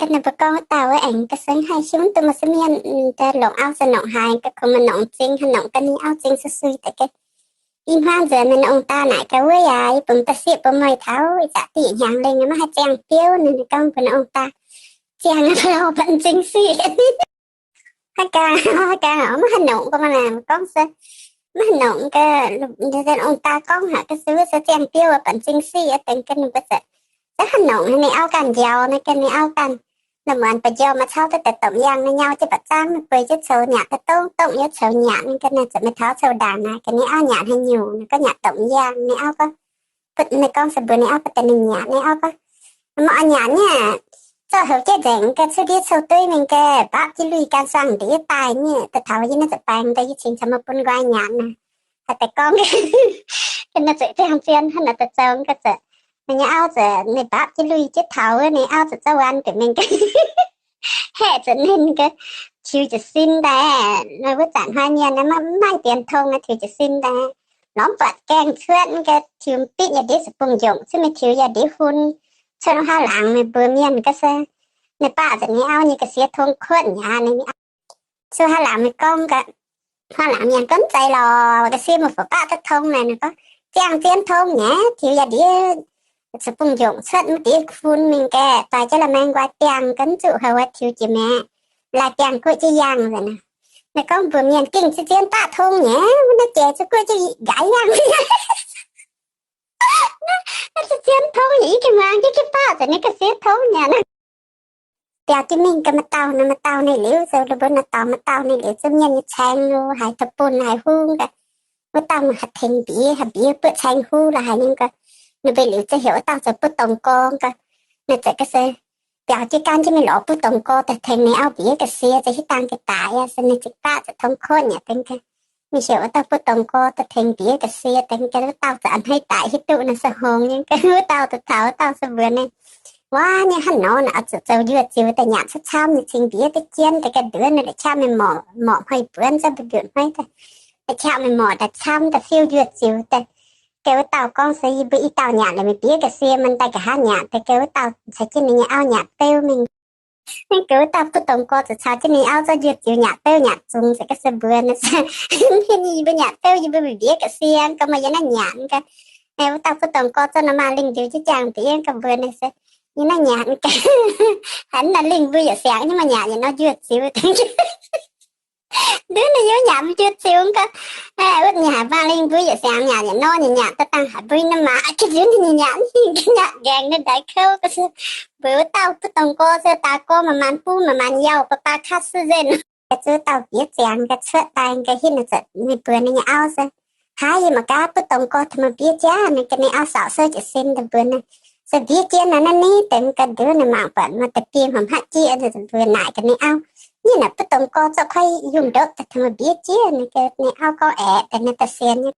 Ninh mbuo gorngv wuov dauh wuov aengx ga'seng haih hiuv duqv maaih sieqv mienh longc auv se nongc haaix, ga'kungx maaih nongc m'zing, haaix nongc ga'naaiv auv m'zing suiv-suiv deix ga'naaiv. Ih hmuangv nzuonx mienh ong-daa naaic ga'naaiv wuov yaac yie bungx daaih sieqv bun meih taux ih zanc diqc hnyangx lengh maiv haih ziangh biouv. Ninh gorngv mbuox naaiv ong-daa, ziangh aqv, baac m'zing siqv. Haaix gaengh, haaix gaengh maiv haih nongc ga'maah, gorngv se maiv haih nongc ga'naaiv. Ong-daa gorngv haic ga'naaiv se ziangh biouv baac m'zing siqv deix ga'naaiv. Ninh mbuo ziouc, ziouc haaix nongc ninh auv ganh njaaux naaiv ga'naaiv, ninh auv ganh, ninh muonz ba'njau maaih cauv duqv deix domh yaangh naaiv nyau jienv ba'zangv, ninh bueix jienv coux nyanc ga'dongv dongh yaac coux nyanc. Ninh ga'naaiv ziouc mingh taux coux ndaangc naaic ga'naaiv, ninh auv nyanc haaix nyungc, ninh gorngv nyanc domh yaangh. Ninh auv gorngv, ninh gorngv se mbuox ninh auv baac deix ninh nyanc. Ninh auv gorngv, mv oix nyanc nyei, zorqv houc jienv nzengc ga'naaiv, cuotv ndiev cuotv dueiv mingh ga'naaiv, mbapv jienv lui gan suangx ndiev daaih nyei, daaih taux yie naaiv ziouc baeng daaih, yie cingx caux meih bun nqoi nyanc naaic. Haaix deix gorngv ga'naaiv ziouc ziangh zien hnangv naaic daaih zoux ga'naaiv ziouc, ninh nyei auv ziouc ninh mbapv jienv lui jienv taux wuov, ninh auv ziouc zorqv waan bieqc mingh ga'naaiv, haeqv ziouc ninh ga'naaiv tiux jiez sin daaih. Wuov zanc hnoi mienh maiv maaih dienx tong, tiux jiez sin daaih, lorz buatc gaengh cuotv ga'naaiv, tiux bitv yaac ndiev se bungx njongc, cuotv mingh tiux yaac ndiev hun, cuotv haav laangz mingh mbuox mienh ga'naaiv se ninh baav ziouc ninh auv nyei ga'sie tong kuotv nyei. Ninh auv cuotv haav laangz mingh gorngv ga'naaiv, haav laangz mienh gorngv, mv zeiz lorqc, ga'sie mv fungc baav duqv tong naaic. Ninh gorngv, ziangh zien tong nyei, tiux yaac ndiev se bungx njongc, cuotv mv ndiev hun mingh ga'naaiv, daaih jienv la'maeng nqoi biangh ga'naaiv, zuqc houc wuov tiux jiex maengx, laaih biangh guoqv jienv yaangh nzengc naaic. Ninh gorngv mbuox mienh, gengh zien zien baav tong nyei, wuov naaiv jiex zuqc guoqv jienv nqaaix yaangh. Naaiv zien zien tong nyei, yie gengh muangx jienv gengh baav ziouc ninh ga'sie tong nyei. Biaux jienv mingh ga'naaiv, maaih dauh naaic, maaih dauh ninh liuz, zoux la'buonc naaiv dauh, maaih dauh ninh liuz, zuqc mienh nyei caeng lo haic, da'bunx haic hungh ga'naaiv. Wuov dauh haih tengx mbiex, haih mbiex buoqv caeng huv la'haic nyei ga'naaiv. Ninh mbuo liuz ziouc heuc wuov dauh zoux buov dongh gorngv ga'naaiv. Ninh ziouc ga'sie biaux jienv gan jienv mingh lorz buov dongh gorngv daaih tengx ninh auv mbiex ga'sie, ziouc hiuv dangh ga'daaih aqv, se ninh ziouc baav ziouc tong kuotv nyei deix ga'naaiv. Ninh heuc wuov dauh buov dongh gorngv daaih tengx mbiex ga'sie deix ga'naaiv. Wuov dauh ziouc a'hneiv daic hiuv duqv naaiv se hngongx nyei ga'naaiv. Wuov dauh daaih taux, wuov dauh se mbuox ninh, waac nyei hnangv nor naaic, oix zuqc zoux njuov ziux daaih nyanc camv camv nyei cingx mbiex duqv jienv deix ga'naaiv, nduov naaiv la'qaqv mingh morc, morc hmei buonv, zorqv mbu'ndongx hmei daaih, la'qaqv mingh morc daaih camv daaih fiuv njuov ziux daaih. Ga'naaiv wuov dauh gorngv se, yie mbuo i dauh nyanc liuz mingh mbiex ga'sie, maiv daaih nqa'haav nyanc deix. Ga'naaiv wuov dauh caux jienv ninh nyei auv nyanc beuv mingh. Ga'naaiv wuov dauh buov dongh gorngv ziouc caux jienv ninh auv zorqv njuov ziux nyanc beuv nyanc zungx, ziouc ga'sie mbuox ninh se, yie mbuo nyanc beuv, yie mbuo mingh mbiex ga'sie, ga'naaiv meih yiem naaiv nyanc ga'naaiv. Wuov dauh buov dongh gorngv zorqv norm maaz-lingh ndiux jienv jangx mbiex ga'naaiv, mbuox ninh se, yiem naaiv nyanc ga'naaiv, haaix naaic lingh mbuo yietc siangx nyei, meih nyanc yietc norm njuov ziux. Nduov ninh yiem nyanc njuov ziux ga'naaiv, wuov ninh haiz maaz-lingh mbuo yietc siangx nyanc yietc norm, ninh nyanc daaih dangh haiz mbui naaiv maaz ga'naaiv, ninh nyanc, ninh nyanc nqaengx ninh ndaix kouv ga'naaiv. Mbuox wuov dauh buov dongh gorngv se, daaih gorngv maaih maanc buv maaih maanc yauh, baav baav kaav suv nzengc. Ga'naaiv zuqc wuov dauh mbiex ziangx ga'naaiv cuotv daaih ga'naaiv, ninh ziouc ninh mbuox ninh nyei auv se, haiz yie mangc gaax buov dongh gorngv taux meih mbiex jaax. Ninh ga'naaiv auv saauc souv jiez sin daaih mbuox ninh se, mbiex jiex naaiv naaiv ni deix ga'naaiv, nduov ninh mangc buatc maaih deix bie hmuangx hmatv jieqv, ninh mbuox naaic ga'naaiv auv, nyei naaic buov dongh gorngv zorqv kuaaiv yungh ndopv daaih taux meih mbiex jiex. Ninh ga'naaiv auv gorngv aeqv, daaih ninh daaih sienx nyei.